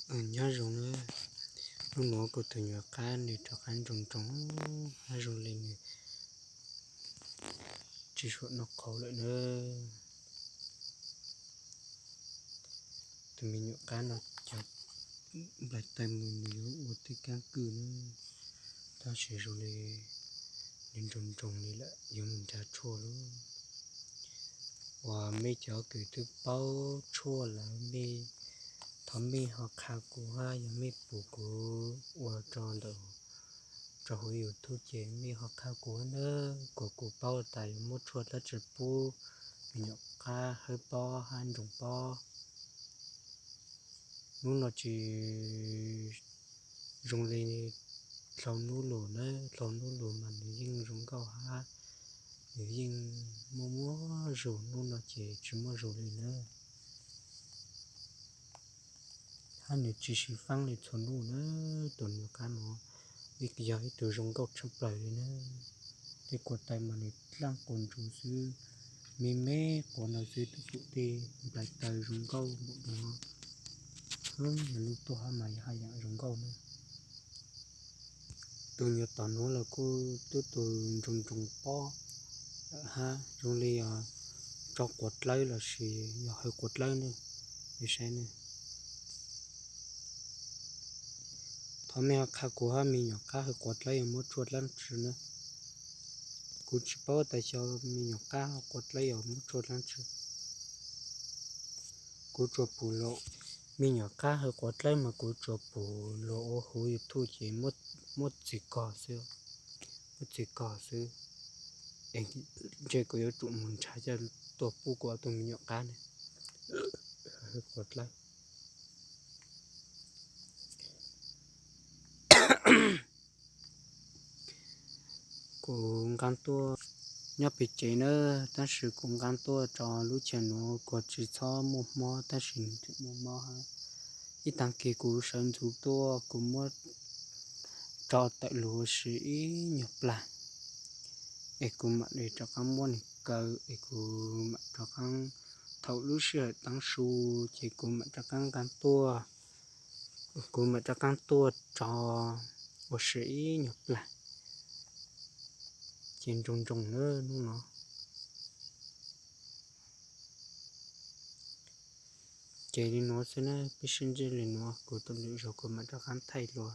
Nyob zoo na, hnub no kuv tus nyuam qab nws rov qab nroo nroo, hab zoo li nws tsis suam noj qhauv lawm na. Tus me nyuam qab no cov nplais taw mus nws yuav ua tej kaab kwj na, tab sis zoo li nws nroo nroo li lawm, yuav mus nrhav tshuaj lauj. Uas mej cov kws twb paub tshuaj lawm mej, thov mej ho qha kuv hab, yog mej pum kuv ua rau ntawm, rau huv YouTube ces mej ho qha kuv na, kom kuv paub tas yuav muab tshuaj dlaab tsi pub me nyuam qab hawb pob hab nroo pob. Hnub no tsis zoo li dlhau hnub lug na, dlhau hnub lug mas nws yeej zoo nkauj hab nws yeej muaj muaj zug, hnub no ces tsis muaj zug li na. Hab nws tsis sib faab li txhua hnub na, tus nyuam qab no yog ib tug zoo nkauj tshaj plaws li na. Tej quav taw mas nws dlaaj quas ntsuv xwb, me me quav no xwb twb pum tej nplais taw zoo nkauj npaum no. Yog lub tuaj hab mas yog haj yam zoo nkauj na. Tus nyuam tom nuav los kuj tub tug nroo nroo pob lawm hab zoo li yog tso quav dlawb lossis yog hawv quav dlawb ne, saib ne. Thov mej ho qha kuv hab, me nyuam qab hawv quav dlawb yog muab tshuaj dlaab tsi na. Kuv tsis paub tas xyov me nyuam qab hawv quav dlawb yog muab tshuaj dlaab tsi. Kuv tsuas pum luag, me nyuam qab hawv quav dlawb mas kuv tsuas pum luag ua huv YouTube ces muab txwv kog xwb, muab txwv kog xwb. Es ntshe kuv yuav tsum mus nrhav coj tuaj pub kuv ob tug me nyuam qab ne. Hawv quav dlawb. Kuv nqaa tuaj nyob peg tsev na, tab sis kuv nqaa tuaj rau lub chaw nuav kuj tsis txhob muaj mob, tab sis nws tseem muaj mob hab. Ib taag kis kuv sawv ntxuv tuaj kuv muab tso tawm lug ua si ib nyuag plag, es kuv mam li rov qaab muab nws kaw, es kuv mam rov qaab, thaum lub sij hawm taav su ces kuv mam rov qaab nqaa tuaj, kuv mam rov qaab tuaj tso ua si ib nyuag plag. Ces nroo nroo na hnub no. Ces li nuav xwb na, peb sib ntsib li nuav, kuv tus lwm zaug kuv mam rov qaab thaij dlua.